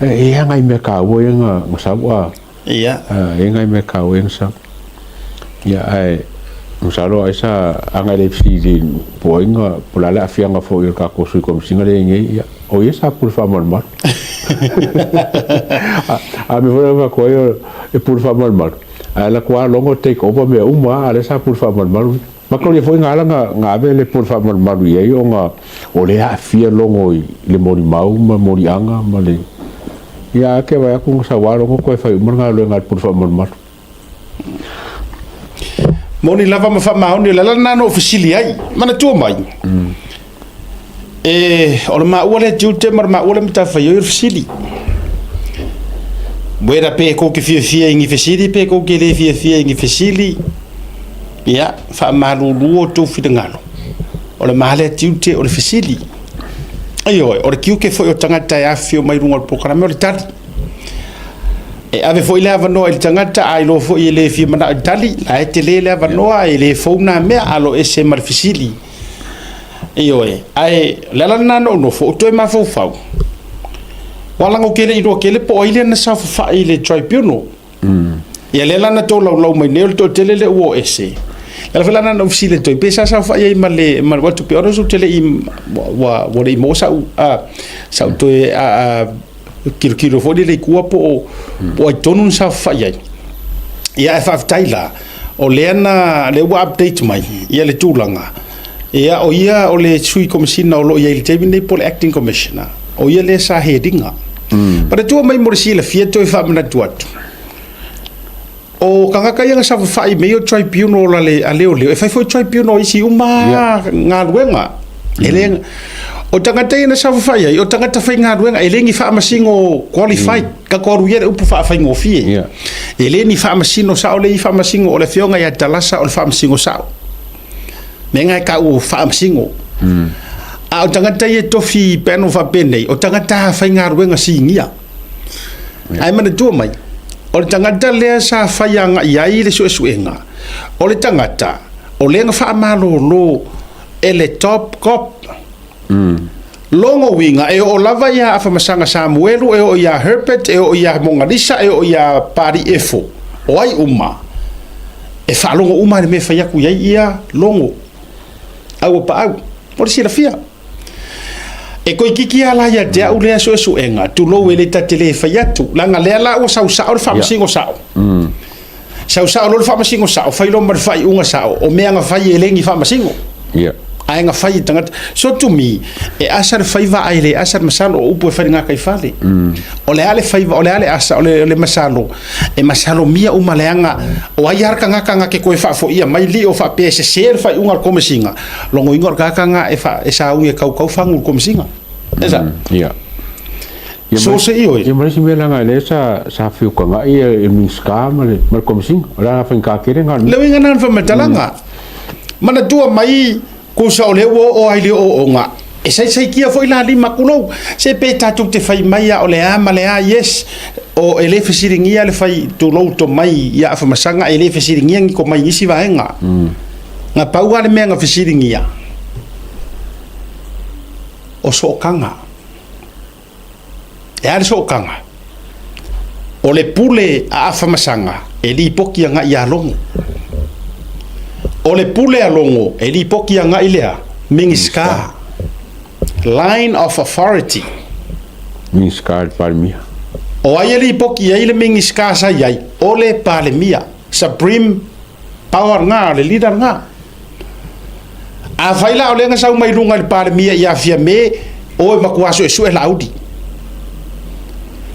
E i ai nai mea taua ia na sau a. Ia. E i ai nai mea taua ia na sau. Ia ae masalo ai sa ana le fesili po o ai na, po o le a le aafiaga foi o le tatou Sui Komesina lea e i ai nei, ia, o ia sa pule faamalumalu. A mea foi lea e avatu ai, e pule faamalumalu, ae alu atu lava logo take over mea uma lava, a o lea sa pule faamalumalu ia. Mataulia foi na ala na ave le pule faamalumalu i ai ona o lea e aafia logo i le molimau ma moliaga ma le. Ia ae te vaai atu na sau lava logo toe fai uma le galuega a le pule faamalumalu. Moni lava ma faamaoni, o le ala lena na ou fesili ai. Manatua mai, e, o le maua lea tiute ma le maua lea matafaioi o le fesili. Wera pe kou te fiafia i ni fesili, pe kou te le fiafia i ni fesili, ia, faamalulu o tou finagalo. O le ma lea tiute o le fesili. Ioe, o le tiute foi o tagata e afifio mai luga o le polokalame o le tali. E ave foi le avanoa i le tagata, a iloa foi e le fia manao i le tali, la e tele le avanoa, e le fou nā mea, alo ese ma le fesili. Ioe, ae o le ala lena na ou nofo, ou toe mafaufau. Ua laga ou te le i iloa tele po o ai lea na saofafai i le tribunal. Ia lea la na tolaulau mai nei o le toatele lea ua o ese. Le ala foi la na ou fesili atu ai, pe sa saofai ai ma le ma le to be honest, ou te le i ua le i maua sau sau toe kilokilo foi lele i tua po o ai tonu na saofafai ai. Ia ae faafetai la, o lea na lea ua update mai ia le tulaga. Ia o ia o le sui komesina o lo o i ai i le taimi nei po o le acting commissioner. O ia lea sa head ina. Manatua mai mo le silafia toe faamanatu atu. O tagata ia na saofafai mea ia o tribunal a le a leoleo, e fai foi tribunal i isi uma galuega. E le o tagata ia na saofafai ai, o tagata faigaluega, e le ni faamasino qualified, tatou alu ia le upu faafaigofie. E le ni faamasino sao le i faamasino, o le afioga ia Talasa o le faamasino sao. Mea na e taua o faamasino. A o tagata ia e tofi panel faapenei, o tagata faigaluega sinia. Ae manatua mai, o le tagata lea sa fai agai ai le suesuega, o le tagata o lea na faamalolo e le top cop. Logo uiga, e oo lava ia Afamasaga Samuelu, e oo ia Herbert, e oo ia Mogalisa, e oo ia Pari Efo, o ai uma, e faalogo uma i le mea e fai atu i ai ia logo. Au o paau, mo le silafia. E toeitiiti lava la ia te au lea suesuega, tulou e le ta te le fai atu, leaga lea la ua sau sao le faamasino sao. Sau sao loa le faamasino sao, fai loa ma le faaiuga sao, o mea na fai e le ni faamasino. Ae na fai e tagata. So to me, e asa le faiva ae le asa le masalo, o upu e fai i le gataifale. O le a le faiva, o le a le asa, o le masalo, e masalomia uma leaga o ai lava le tagata na te toe faafoia mai lio faapea e sese le faaiuga a le Komesina, logoina o le tagata na e sauni e kaukau fagu i le Komesina. E sa? Ia. So se i oe. Ia ma le isi mea leaga lea sa feutagai le Minisita ma le Komesina, o le ala faigata tele na. Le uiga lena o le faamatalaga. Manatua mai Kusa o lea ua oo ai le ooooga, e saisaitia foi la lima tulou, se pe tatou te fai mai a o le a ma le a, yes, o e le fesiligia le fai tulou tomai ia Afamasaga, e le fesiligia ni tomai i nisi vaega. Na pau lava le mea na fesiligia, o sootaga. E a le sootaga? O le pule a Afamasaga e lipoti agai ia Logo. O le pule a Logo e lipoti agai lea Minisita. Line of authority. Minisita le Palemia. O ai e lipoti i ai le Minisita sa i ai? O le Palemia. Supreme power lena, o le leader lena. Afai la o lea na sau mai luga i le Palemia ia Fiame, o e matua suesue Laauli.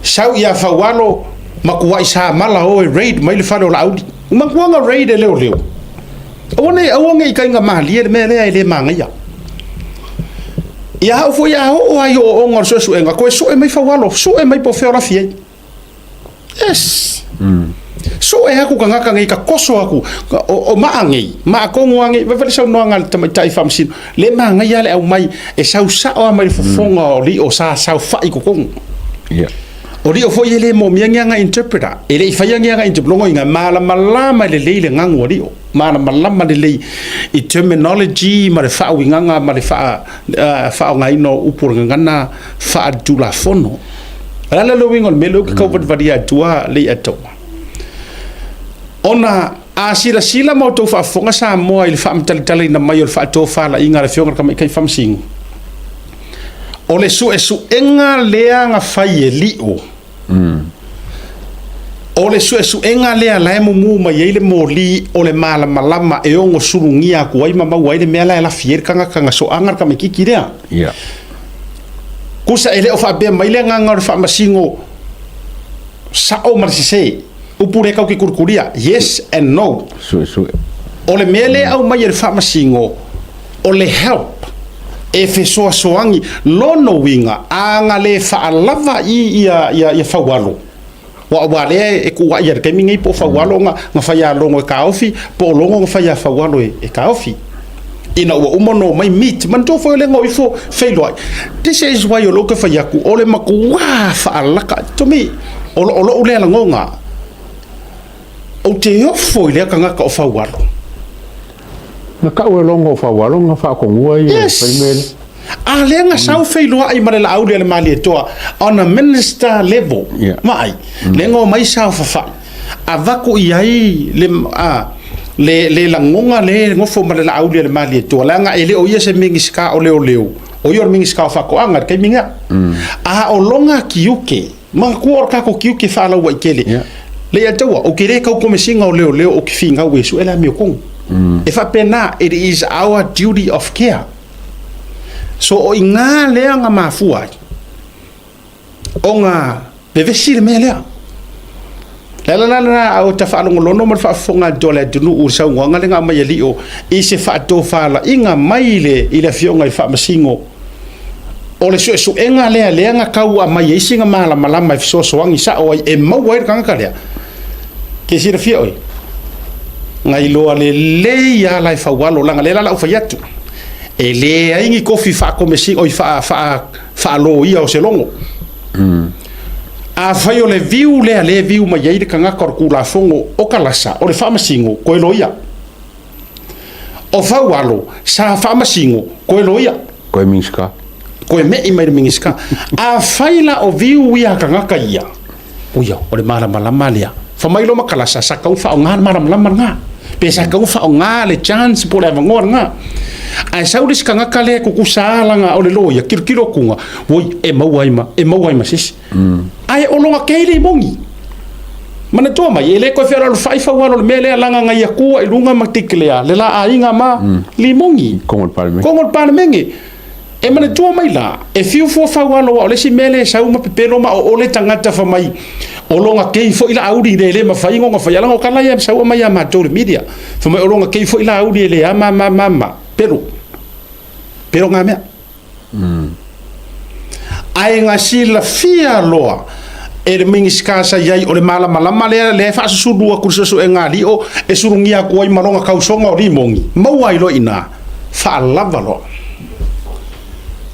Sau ia Faualo, matuai samala o e raid mai le fale o Laauli. Matua na raid e leoleo. Aua ne, aua ne i taiga malie le mea lea e le magaia. Ia au foi a oo ai ooooga o le suesuega, toe sue mai Faualo, sue mai po o fea o lafi ai. Yes. Sue aku tagata nei ka koso aku o maa nei, maa tonu a nei, vaai le saunoaga a le tamaitai faamasino, le manaia le aumai e sau sao lava mai le fofoga o lio sa saofai i totonu. O lio foi e le moomia ni ana interpreter, e le i faia ni ana interpreter, logoina e malamalama lelei le gagu a lio, malamalama lelei i terminology ma le faauigaga ma le faaogaina o upu o le gagana faale-tulafono. O le a le uiga o le mea lea ou te tau valivalia atua le i'a taua? Ona a silasila ma outou faafofoga Samoa i le faamatalatalaina mai o le faatofalaiga a le Afioga i le Tamaitai Faamasino, o le suesuega lea na fai e Lio, o le suesuega lea la e mumu mai ai le moli o le malamalama e ono sulugia atu ai ma maua ai le mea la e lafi ai le tagata na soaga le tamaitiiti lea. Tusa e le o faapea mai le agaga o le faamasino sao ma le sese. Upu lea tatou te kulikulia, yes and no. Suesue. O le mea lea e aumai e le faamasino, o le help e fesoasoani lona uiga a na le faalava i ia Faualo, aua lea e tuuai i le taimi nei po o Faualo na fai ia Logo e taofi po o Logo na fai ia Faualo e taofi ina ua uma ona omai meet. Manatua foi o lea na o ifo feiloai. This is why o lea ou te fai atu o le matua faalaka to me, o lou lea lagona, ou te ofo i lea tagata o Faualo. Na kau e Logo o Faualo na faatonua ia e fai mea lea. A lea na sau feiloai ma le Laauli a le Malietoa on a minister level. Vaai, lea na omai saofafai, avatu i ai le, a, le, le lagona lea e nofo ma le Laauli a le Malietoa, leaga e le o ia se Minisita o Leoleo, o ia o le Minisita o Faatoaga i le taimi lea. A o lona tiute, manatua o le tatou tiute faalauaitele, le ia taua, ou te le tau komesina o leoleo ou te finau e sue le amiotonu. E faapena, it is our duty of care. So o i ina lea na mafua ai ona vevesi le mea lea. Le ala la lena a o ta faalogologo ma le faafofoga atu a le atunuu i le saunoaga lea na aumai e Lio i se faatofalaiga mai i le Afioga i le Faamasino, o le suesuega lea lea na tau aumai ai sina malamalama e fesoasoani sao ai e maua ai le tagata lea. Ke silafia oe, na iloa lelei lava la e Faualo, leaga lea la o le a ou fai atu, e leai ni kofi faakomesina, oi faaloia o se logo. Afai o le viu lea lea e viu mai ai le tagata o le Tulafono o Kalasa, o le Faamasino, koe loia. O Faualo, sa faamasino, koe loia. Koe Minisita. Koe me'i mai le Minisita. Afai la o viu ia a tagata ia, uia, o le malamalama lea. Fa mai loa ma Kalasa, sa tau faaaoga le malamalama lena. Pe sa tau faaaoga le chance po o le avanoa lena. Ae sau le isi tagata lea e tutusa lava lana o le loia, tilotilo atuga, oi, e maua ai ma, e maua ai ma se isi. Ae o lona kei le moni. Manatua mai, e le toe fealalofai Faualo i le mea lea leaga na ia tua i luga ma declare le la aiga ma Limoni. Kongo le Palemene. Kongo le Palemene. E manatua mai la, e fiu fua Faualo aua o le isi mea lea e sau ma pepelo ma oo le tagata fa mai o lona kei foi Laauli le le mafai ona faia leaga o tala ia e sau aumai ia matou le media. Fa mai o lona kei foi Laauli e le a ma ma ma ma. Pelo. Pelo ngā mea. Ae na silafia loa e le Minisita sa i ai o le malamalama lea lea e faasusulu atu i le suesuega a Lio e sulugia atu ai ma lona tausoga o Limoni, maua ai loa i ina, faalava loa.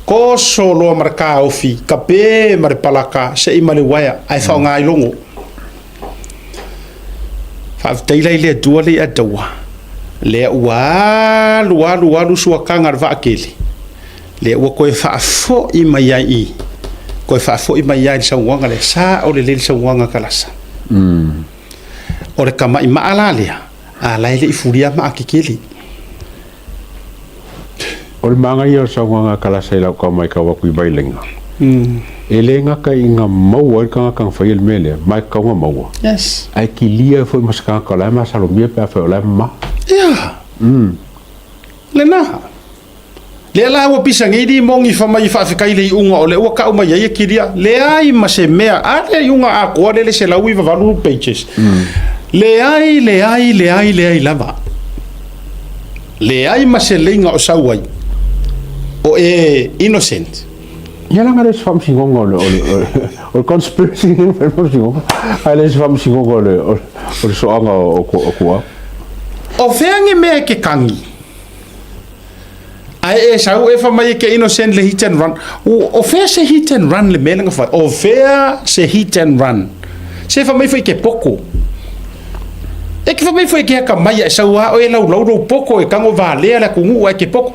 Toso loa ma le taofi, tape ma le palaka, sei ma le uaea, ae faaaoga ai logo. Faafetai la i le Atua le ia taua, lea ua alu alu alu suakaga a le vaatele, lea ua toe faafoi mai ai i, toe faafoi mai ai i le saunoaga lea, sao lelei le saunoaga a Kalasa. O le tamai maa la lea, a la e le i fulia maa tetele. O le manaia o le saunoaga a Kalasa i lau tau matau atu i Vailaiga, e le gata ina maua ai le tagata na faia le mea lea, ma e tatau ona maua, ae kilia ai foi ma se tagata o la e masalomia pe afai o la e mama. Ia, lena. Lea la ua pisa nei limoni fa mai faafetai i le iuga o lea ua tau mai ai e kilia. Leai ma se mea, a le iuga atoa lea le 198 pages. Leai, leai, leai, leai lava. Leai ma se leiga o sau ai o e innocent. Ia leaga le se faamasinoga o le, o le, o le conspiracy le faamasinoga, ae le se faamasinoga o le, o le soaga o Tuau. O fea ni mea e ke kagi? Ae e sau e fa mai e ke innocent le hit and run. O fea se hit and run le mea lea na fai? O fea se hit and run? Se fa mai foi ke poko. E ke fa mai foi ke haka mai e sau a oe laulau lou poko e tango valea le atunuu ae ke poko.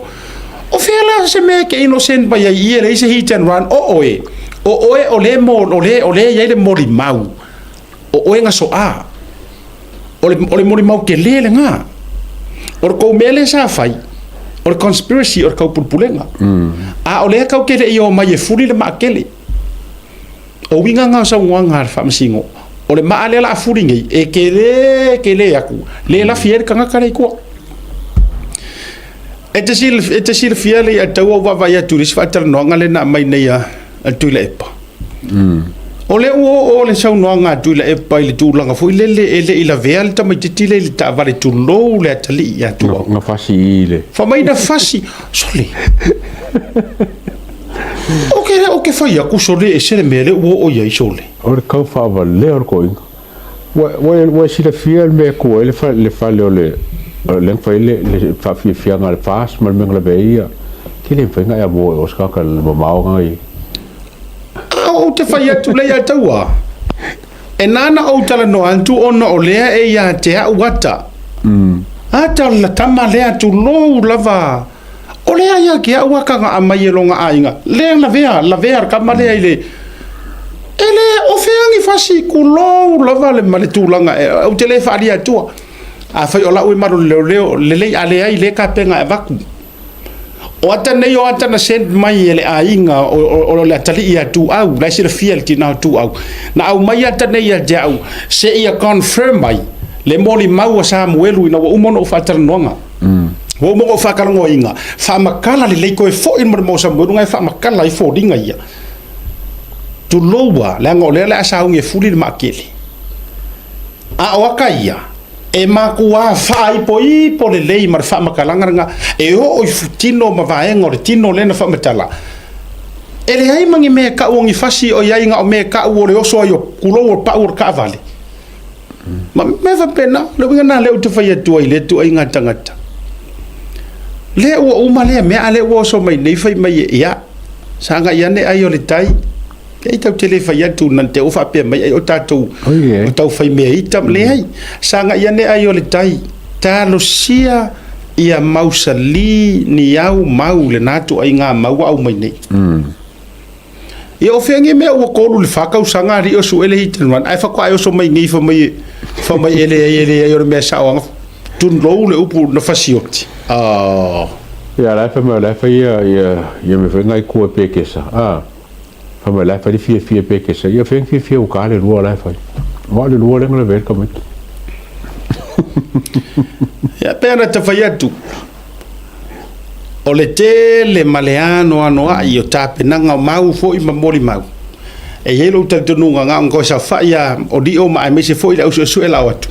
O fea la se mea e ke innocent mai ai i e leai se hit and run o oe? O oe o lea o lea o lea e i ai le molimau, o oe na soa. O le, o le molimau tele lena. O le tou mea lea sa fai, o le conspiracy, o le taupulepulega. A o lea tatou te le i omai e fuli le maa tele. O uiga na o saunoaga a le Faamasino, o le maa lea o le a fuli nei, e tele tele atu, le lafi ai le tagata lea i tua. E te silafia, e te silafia le ia tau au vaavaai atu i le isi faatalanoaga lea na aumai nei a Tuilaepa. O lea ua oo le saunoaga a Tuilaepa i le tulaga foi lele e le i lavea le tamaitiiti lea i le taavale tulou le atalii ia Tuau. Na fasi i le. Fai mai na fasi. Sole. Ou te, ou te fai atu sole e ese le mea lea ua oo i ai sole. O le tau faavalea o le toeaina. Ua e silafia le mea e tu ai le fale o le lea na fai ai le faafiafiaga a le FAST ma le mea na lavea ai ia. E le mafai ona e amoa i o se tagata mamao na i. A ou te fai atu lea ia taua. E na ona ou talanoa atu ona o lea e ia te au ata. Ata la tama lea tulou lava. O lea ia te au ata na aumai e lona aiga. Lea lavea, lavea le tama lea i le E le o fea ni fasi tulou lava le ma le tulaga e, ou te le faaalia atua. Afai o lau e malu i le leoleo, lelei a leai lea tapena e avatu. O ata nei o ata na send mai e le aiga o le atalii ia Tuau, la e silafia e le tina o Tuau. Na aumai ata nei ia te au seia confirm ai le molimau a Samuelu ina ua uma ona ou faatalanoaga. Ua uma ona ou faatalanoaina, faamatala lelei toe foi le molimau a Samuelu na e faamatala ai foliga ia. Tulou a, leaga o lea o le a sauni e fuli le maatele. A o ata ia, e matua faaipoipo lelei ma le faamatalaga lena, e oo i tino ma vaega o le tino lea na faamatala. E leai ma ni mea e tau o ni fasi ʻoiai na o mea e tau o le oso ai o kulou o le paʻu o le taavale. Ma mea faapena, o le uiga lena lea ou te fai atu ai i lea ituaiga tagata. Lea ua uma lea mea, a lea ua oso mai nei fai mai ia, sagai ane ai o le tai. Ei tatou te le fai atu na te ua faapea mai ai o tatou o tau fai mea ita, leai. Sagai ane ai o le tai, talosia ia mausali ni au mau lena ituaiga mau ua aumai nei. Ia o fea nei mea ua 3 i le 4 tausaga alii o sue le hit and run, ae faatoa e oso mai nei fai mai, fai mai e leai, e leai o le mea sao anga tulou le upu na fasioti. Oh. Ia la e fai mai o la e fai ia ia ia mea foi ngai kua pekesa. Ah. Fai mai la e fai le fiafia pekesa. Ia fai fiafia u ka le lua la e fai. Wa le lua le ngala vel kamai. Ia pe ana te fai atu. O le tele ma le anoanoai o tapenaga o mau foi ma molimau. E i ai lou talitonuga na ona toe saofai lava o lio ma aemaise foi le au suesue lao atu,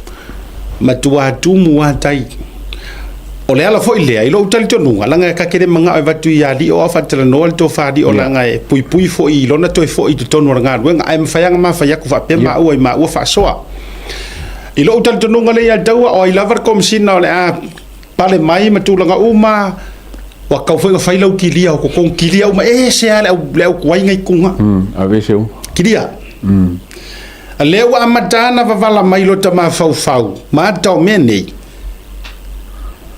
matua tumu lava tai. O le ala foi lea i lou talitonuga, leaga ta te le manao e avatu ia lio a o faatalanoa le tofa lio leaga e puipui foi i lona toe foi i totonu o le galuega, ae mafai lava ona ma fai atu faapea maua i maua faasoa. I lou talitonuga lea ia Taua, o ai lava le Komesina o le a pale mai ma tulaga uma, ua tatau foi ona fai lau kilia o totonu, kilia uma, e ese lava le au, le au tuai nai tuga. Aveese uma. Kilia. Lea ua amata ona vavala mai lota mafaufau ma ata o mea nei,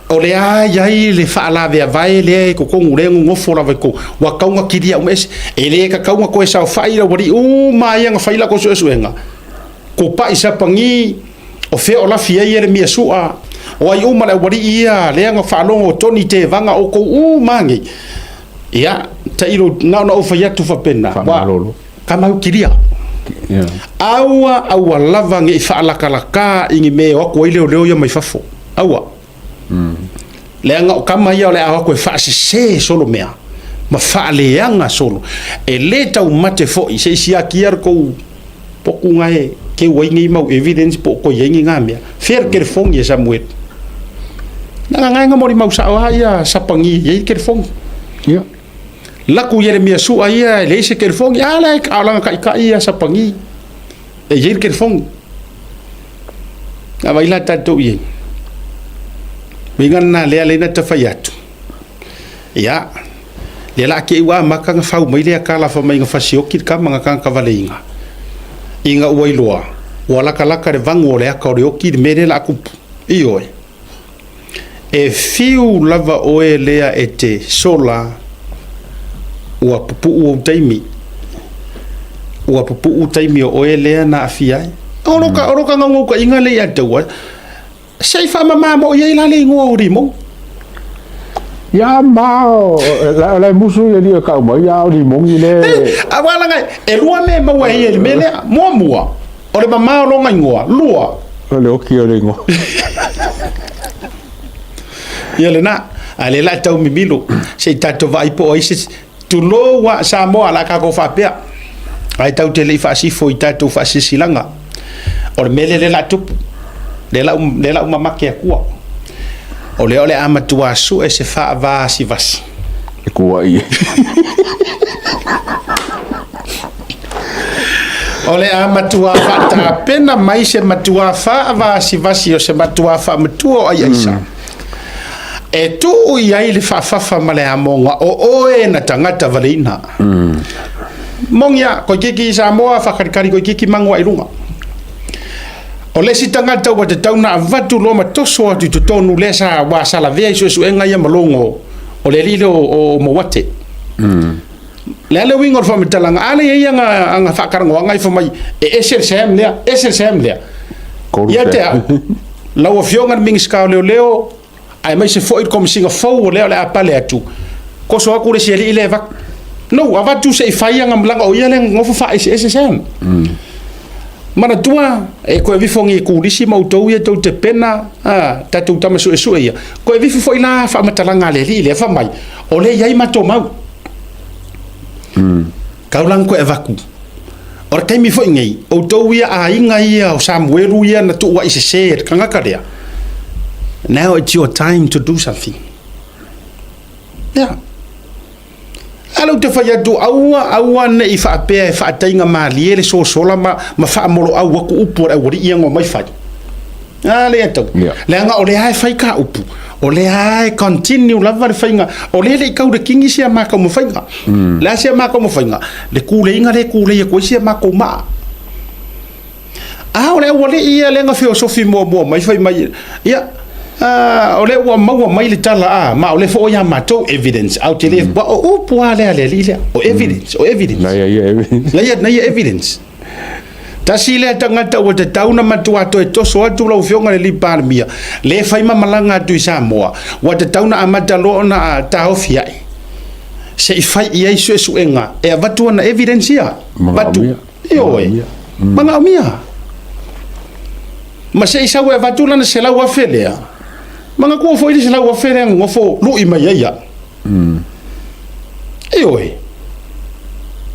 o le a i ai le faalaveavae lea e totonu, lea e nonofo lava i totonu, ua tatau ona kilia uma ese. E le tatau ona toe saofai lau alii uma ia na fai latou suesuega, Kopaʻi Sapagi, o fea o lafi ai Ieremia Suʻa, o ai uma le aualii ia lea na faalogo o Toni Tevaga, outou uma nei. Ia, tailo, na ona ou fai atu faapena, Faamalolo. Ka mau kilia. Aua, aua lava ne i faalakalaka i ni mea e o atu ai leoleo ia mai fafo. Aua. Leaga o kama ia o le a o atu e faasese solo mea ma faaleaga solo. E le taumate foi se i siakia le tou poku na e keu ai nei mau evidence po o koi ai ni ngā mea. Fea le telefoni e Samuel. Na nga nga molimau sao a ia Sapagi e i ai le telefoni. Ia. Laku Ieremia Sua ia e leai se telefoni. A lea a o lana taitai ia Sapagi e i ai le telefoni. A vai la tatou i ai. Uiga lena lea lea na ta fai atu. Ia, lea la ke ua amata na fau mai lea tala fa mai na fasioki le kama na tagata valeiga. Ina ua iloa, ua lakalaka le vagu o le aka o le oki i le mea lea la kupu. Ioe. E fiu lava oe lea e te sola, ua pupuu ou taimi. Ua pupuu taimi o oe lea na aafia ai. O lo ka, o lo ka gaugaukaʻiga lea ia te ua, se i faamama moi ai la le igoa o Limou. Ia ma o la e musu le alii e kau mai, a o Limogi le. Aua laga e lua mea e maua ai i le mea lea. Muamua, o le mama o lona igoa. Lua, o le oki o le igoa. Ia lena, a lea la e tau mimilo, se i tatou vaai po o ai se Tulou a Samoa la tatou faapea, ae tatou te le i faasifo i tatou faasilasilaga. O le mea lea lea la tupu, lea la lea la mamake atua. O lea o le a matua sue se faavasivasi. E kuai. O le a matua faatapena mai se matua faavasivasi o se matua faamatua o aiaisa. E tuu i ai le faafafa ma le amoga o oe na tagata valeina. Moni a, koikiki i Samoa, faakalikali koikiki magu a i luga. O le isi tagata ua tatau na avatu loa ma toso atu i totonu lea sa ua sa lavea i suesuega ia ma logo o le alii lea o Mouate. Le a le uiga o le faamatalaga, a lea e i ai aga, aga faatalanoaga e fai mai e ese le Sam lea, ese le Sam lea. Ia te au, lau Afioga i le Minisita o Leoleo, aemaise foi le Komesina fou o lea o le a pale atu, toso atu le isi alii lea e avatu. No, avatu se i fai ana malaga o ia lea na nofo faaeseese Sam. Manatua, e toe vifo ni kulisi ma outou ia tou te pena, a, tatou tama suesue ia. Toe vifo foi la faamatalaga a le alii lea, fai mai, o lea e i ai matou mau. Tau la na toe avatu. O le taimi foi nei, outou ia aiga ia o Samuelu ia na tuuai sese e le tagata lea, now it's your time to do something. Yeah. A lea ou te fai atu, aua, aua ne i faapea e faataiga malie le sosola ma, ma faamoloau atu upu a le aualii ia na omai fai. A lea tau. Yeah. Leaga o lea e fai ka upu. O lea e continue lava le faiga. O lea le i kau le kingi sia mākou mawhaiga. Le a sia mākou mawhaiga. Le kūleiga le kūlei aku ai sia mākou maa. A o le aualii ia lea na feosofi muamua mai fai mai, ia, o lea ua maua mai le tala a, ma o lea foi ia matou evidence. Au te le, o upu a lea le alii lea. O evidence, o evidence. Na ia ia evidence. Na ia, na ia evidence. Tasi lea tagata ua tatau na matua toe toso atu lau Afioga i le Alii Palemia, le fai ma malaga atu i Samoa, ua tatau na amata loa ona taofi ae se i fai i ai suesuega e avatu ana evidence ia. Avatu. Ioe. Manaomia. Ma se i sau e avatu lana 100,000 lea, manatua foi le 100,000 lea na nofo lui mai ai au. Ioe.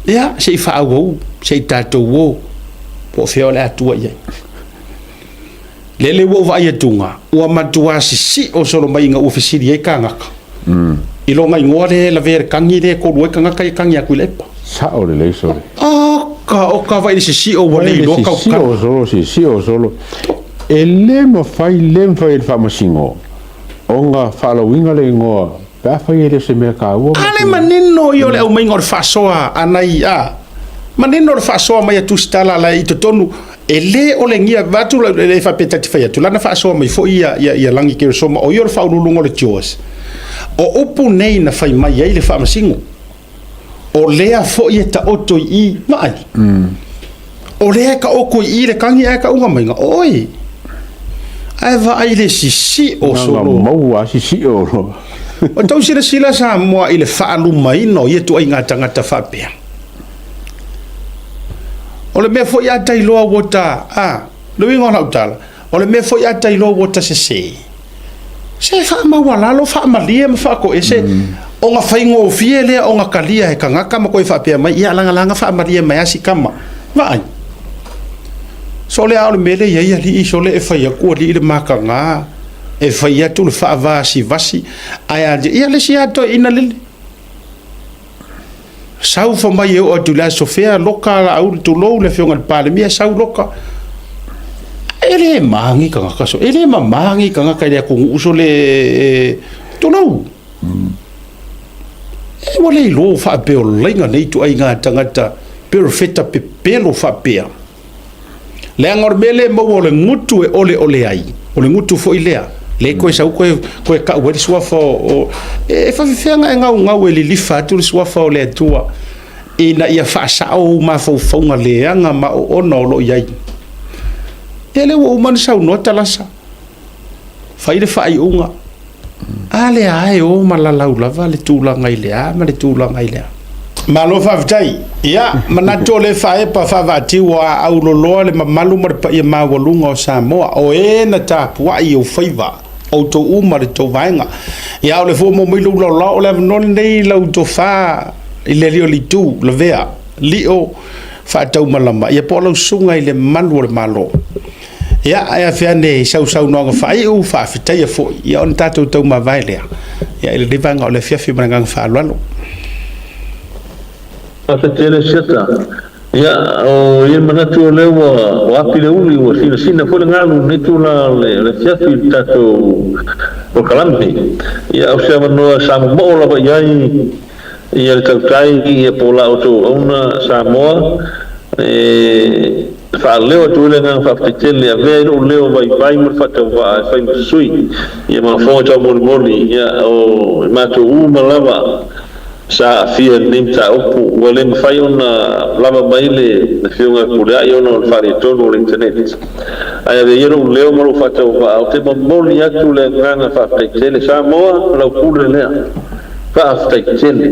Ia, se i faaauau, se i tatou o, po o fea o le a tua i ai. Lele ua ou vaai atuga, ua matua sisio solo mai ina ua fesili ai kānaka. I lona igoa lea e lavea i le kagi lea e kolu ai tagata ia kagi atu i le epa. Sao lelei sole. Oka, oka, vaai i le sisio ua le iloa kau kala. Sisio solo, sisio solo. E le mafai, le mafai e le faamasino ona faalauina le igoa pe afai e le o se mea taua. A le manino ia o le aumaiga o le faasoa a nai a manino le faasoa mai a Tusitala la i totonu e le olegia vaeatu le faapea ta te fai atu lana faasoa mai foi ia ia ia Lagi Keresoma o ia o le faauluuluga o le CHOGM. O upu nei na fai mai ai le faamasino. O lea foi e taoto i i, vaai. O lea e taoto i i le tagi ae tauga maiga, o oe. Ae vaai i le sisio solo. Na maua sisio loa. O tau silasila Samoa i le faalumaina o ia ituaiga tagata faapea. O le mea foi a ta iloa ua ta, a, le uiga o lau tala, o le mea foi a ta iloa ua ta sese, Se faamaualalo, faamalie ma faatoese, ona faigofie lea ona talia e tagata ma toe faapea mai, ia lagalaga faamalie mai lava si tama. Vaai. Sole a o le mea lea e i ai alii, sole e fai atu alii le mataga, e fai atu le faavasivasi, ae a, ia le isi lava toeaina lele. Sau fai mai e oo atu i le aso fea, loka Laauli, tulou le Afioga i le Palemia, sau loka. E le magi tagata so, e le mamagi tagata i le atunuu sole, tulou. E ua le iloa faapeolaiga nei ituaiga tagata perofeta pepelo faapea. Leaga o le mea lea e maua o le gutu e oleole ai, o le gutu foi lea, lea toe sau toe, toe tau ai le suafa o, o e faafefea ona e gaugau e lilifa atu le suafa o le Atua ina ia faasao ou mafaufauga leaga ma oona o lo o i ai. Ia lea ua uma ona saunoa Talasa, fai le faaiuga. A lea lava e o ma lalau lava le tulaga i le a ma le tulaga i le a. Malo faafetai. Ia, manatu o lea faaepa faavaatiu ua auloloa le mamalu ma le paia maualuga o Samoa, o e na tapuai i ou faiva, outou uma le tou vaega. Ia, a o lea foi ua maua mai lou laolao, o le avanoa lenei i lau tofa i le alii o le itu, Lavea, Lio Faataumalama, ia po o lau susuga i le Malu o le Malo. Ia, ae afe ane i sau saunoaga faaiu, faafetaia foi, ia ona tatou taumavae lea, ia i lenei vaega o le afiafi ma le agaga faaaloalo. Faafetai tele Siata. Ia, o i ai le manatu o lea ua api le uli, ua sinasina foi le galu i lenei tula o le afiafi i le tatou polokalame. Ia, o se avanoa sa momoo lava i ai ia le tautai ia po o la outou auauna Samoa e faaleo atu ai le agaga faafetai tele, avea ai lou leo vaivai ma le faatauvaa e fai ma sui ia ma fofoga taumolimoli ia o i matou uma lava sa aafia i lenei mataupu. Ua le mafai ona lava mai le Afioga ia Pulea'i ona o le faaletonu o le internet. Ae avea ia lou leo ma lou faatauvaa ou te momoli atu le agaga faafetai tele. Samoa, lau pule lea. Faafetai tele.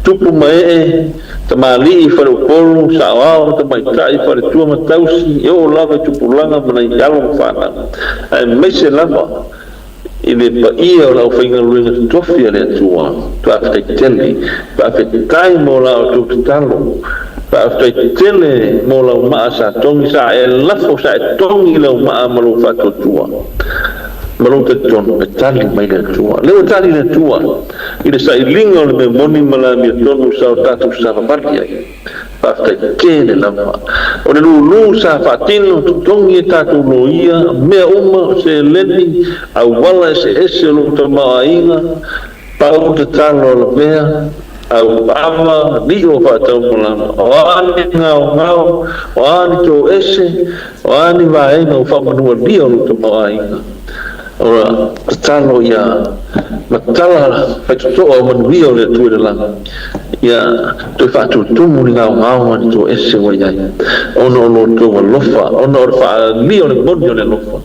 Tupu ma ee, tamalii, faleupolu, saoao, tamaitai, faletua ma tausi, e oo lava i tupulaga ma nai alo ma fanau, aemaise lava i le paia o le aufaigaluega totofi a le Atua. Faafetai tele. Faafetai mo la outou tatalo. Faafetai tele mo lau maa sa togi, sa e lafo, sa e togi lau maa ma lou faatuatua ma lou talitonu e tali mai le Atua. Lea ua tali le Atua i le sailiga o le mea moni ma le amiotonu sa o tatou savavali ai. Faafetai tele lava. O le lulu sa faatino, totogi e tatou loia, mea uma, o seleni, auala eseese o lou tamaoaiga, pau tatalo a lavea, auava, lio faataumalama, o a ni gaogao, o a ni toese, o a ni vaega ua faamanualia o lou tamaoaiga. Ora, tatalo ia matala faitotoa o manuia o le Atua i le lagi, ia toe faatutumu ni gaogaoga ni toese ua i ai, ona o lo outou alofa, ona o le faaalia o le moni o le alofa,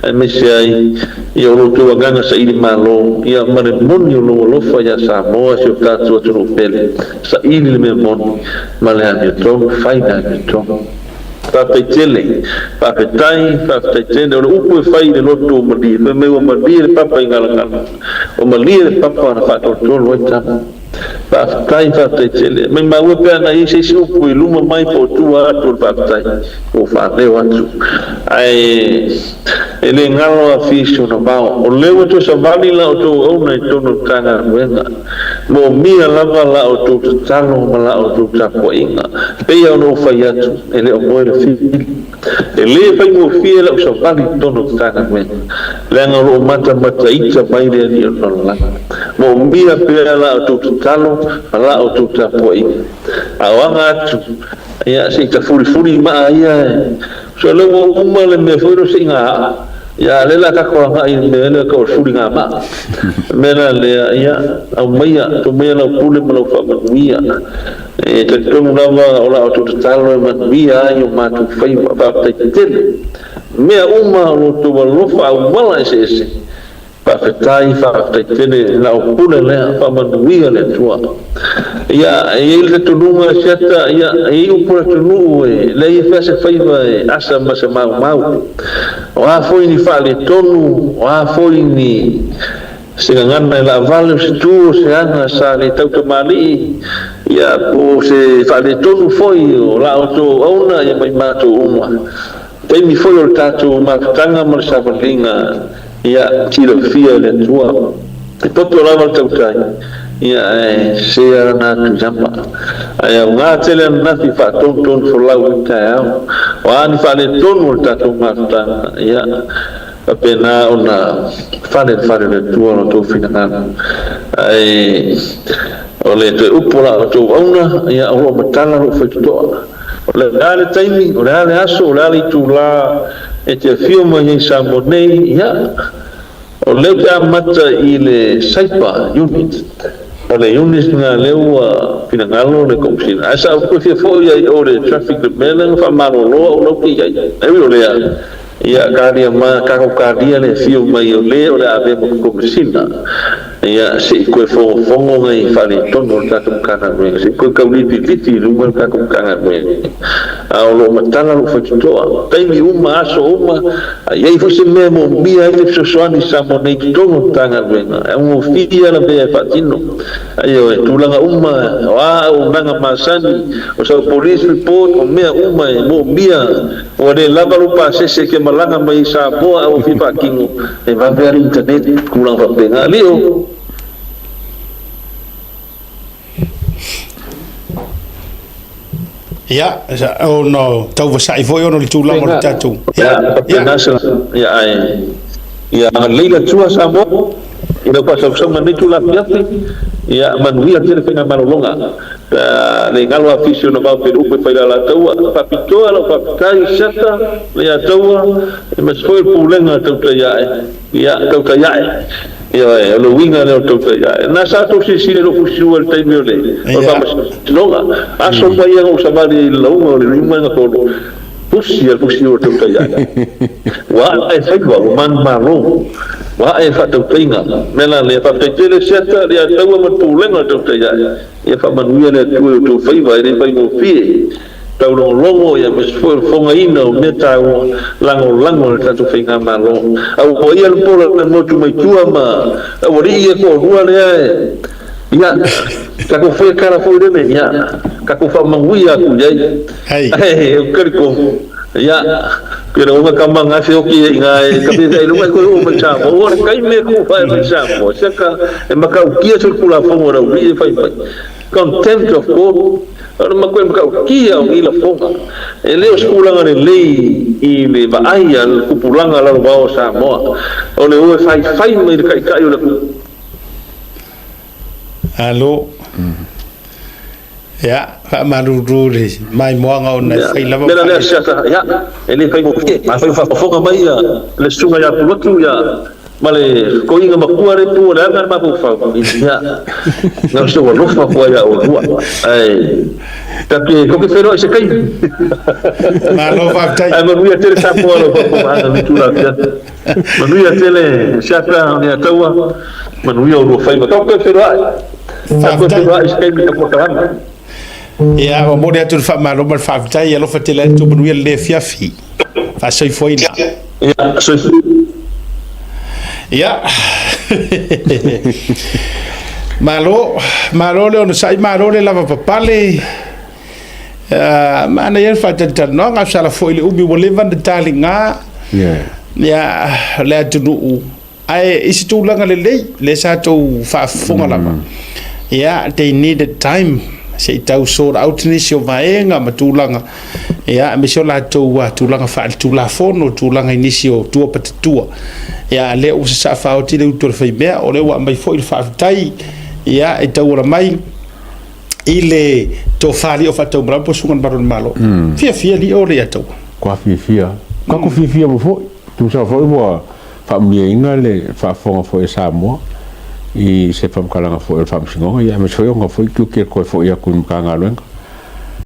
aemaise ai ia o lo outou agaga saili malo, ia ma le moni o lou alofa ia Samoa, si o tatou atunuu pele, saili le mea moni ma le amiotonu, fai le amiotonu. Faafetai tele. Faafetai, faafetai tele. O le upu e fai i le loto ua malie, fai mai ua malie le papa i Galagala, ua malie le papa na faatolotolo ai tama. Faafetai, faafetai tele. Maimau e pe ana i ai se isi upu i luma mai po o tua atu o le faafetai, ua faaleo atu. Ae e le galo a fish ona vao. O lea ua toe savali la outou auauna i totonu o le Matagaluega. Moomia lava la outou tatalo ma la outou tapuaiga. E pei lava ona ou fai atu, e le o moe le fili. E le faigofie lau savali i totonu o le Matagaluega, leaga o lo o matamataita mai le Alii o le lalolagi. Moomia pea la outou tatalo ma la outou tapuaiga. A o aga atu, ia, se i tafulifuli maa ia e. So lea ua uma le mea foi lea o seiga aa. Ia, a o lea o le a tatou agai i le mea lea tau o le fuligamaa. O le mea la lea, ia, aumaia, tuu maia lau pule ma lau faamanuia. E talitonu lava o la outou tatalo e manuia ai o matou faiva. Faafetai tele. Mea uma o lo outou alofa auala eseese. Faafetai, faafetai tele la o pule lea, faamanuia le Atua. Ia, e i ai le talitonuga e siata, ia, e i ai upu a le atunuu e leai e fea se faiva e asa ma se maumau. O a foi ni faaletonu, o a foi ni se gagana e laavale, o se tu, o se aga sa le tautamalii, ia, po o se faaletonu foi o la outou auauna, ia ma i matou uma. Taimi foi o le tatou mafutaga ma le savaliga, Ia silafia e le Atua, e poto lava le tautai, ia ae sese lana atu i lama. Ae aoga tele ananafi faatonutonu folau i le taeao. O a ni faaletonu o le tatou mafutaga, ia faapena ona fale le fale o le Atua lo outou finagalo. Ae o le toe upu o la outou auauna, ia o lo o matala lou faitotoa. O le a le taimi, o le a le aso, o le a le itulā e te afio mai ai i Samoa nei, ia, o lea ou te amata i le Cyber Unit. O le unit lena lea ua finagalo le Komesina. Ae sa ou toe fia foi ai i o le traffic le mea lea na faamalolo au la ou te i ai. Ae ui o lea, ia kalia ma tatou kalia le afio mai o le o le a avea ma Komesina. Ia se i toe fogofogo nai faaletonu o le tatou Matagaluega, se i toe tau litiliti i luma le tatou Matagaluega. A o lo o matala lou faitotoa, taimi uma, aso uma, A i ai foi se mea e moomia ai le fesoasoani i Samoa nei i totonu o le Matagaluega, e augofie lava mea e faatino. Ioe, tulaga uma, o a auaunaga masani, o sau police report, o mea uma e moomia, ua le lava lou pasese e te malaga mai ai i Samoa a ua fia faatino, e vave lava le internet, tulaga faapena. Alii o. Ia, ona tau vasai foi ona o le tulaga o le tatou. Ia, faapena se ia ae ia agalelei le Atua Samoa i lau faasausauga nei itula afiafi, ia manuia tele faigamalologa pe a le galo afisi ona vao pele upu e fai le Alataua. Faapitoa lau faafetai Siata Leiataua aemaise foi o le Pulega Tautai Ae. Ia, tautai ae. Ioe, o le uiga lea o le tautai ae. Na sa tou silasila i lou fusiua i le taimi o le faamasinoga. Aso uma ia na ou savali ai i le lauga o le lima na tolu, fusi a le fusiua o le tautai ae. Ua ae faiva, ua manumalo, ua ae faatautaiga. O le mea la lea, faafetai tele Siata, Alataua ma le Pulega o le Tautai Ae. Ia faamanuia le Atua i outou faiva, e le faigofie. Taulogologo aemaise foi o le fogaina o mea taua lagolago a le tatou Faigamalo. A ua ia le pola le motu mai tua ma aualii ia toalua lea e, ia, tatou faia tala foi lele, ia, tatou faamanuia atu i ai. Ae ou te talitonu, ia, pe lagona tama na feoti ai i ina e tafe ai luga e toe oo mai Samoa. Ua le taimi e tufa ai mai Samoa, seka e matautia solitulafono a le aualii e fai mai. Contempt of court, o le matua matautia o nei lafoga. E le o se tulaga lelei i le vaai a le tupulaga lalovaoa o Samoa, o le o e faifai mai le Taitai o le atunuu. Alo. Ia, faamalulu le maimoaga ona e fai lava. Mea lea siata, ia, e le faigofie. Afai o faafofoga mai le susuga ia Pulotu, ia, Ma le toeaina matua le pu o le aga le mafaufau, ia, na o se alofa atu ai ia oulua, ae ta te tou te feiloai i se taimi. Malo faafetai. Ae manuia tele Samoa lau faafofogaaga i le itula afiafi. Manuia tele Siata o Niataua, manuia oulua faiva. Tatou toe feiloai. Tatou toe feiloai i se taimi ta polokalame. Ia, ua momoli atu le faamalo ma le faafetai. Alofa tele atu, manuia lenei afiafi. Faasoifuaina. Ia, soifua. Ia. Malo, malo le onosai, malo le lavapapale. Uh, manaia le faatalatalanoaga, sala foi le umi ua leva na taliga. Yeah. Ia, le atunuu Ae i se tulaga lelei, lea sa tou faafofoga lava, ia, they needed time se i tau sort out nisi o vaega ma tulaga, ia, aemaise o latou tulaga faaletulafono, tulaga i nisi o tua patatua. Ia, a lea ua sasaa faaoti le utu a le faimea, o lea ua aumai foi le faafetai, ia, e tauala mai i le tofa lio faataumalama po o Susuga i le Malu o le Malo. Fiafia lio le Ataua. Kua fiafia. Kua fiafia mo foi. Tusa foi ua faamanuiaina le faafofoga foi a Samoa i se faamatalaga foi o le Faamasinoga, ia aemaise foi ona foi tiute e toe foi atu i le Matagaluega.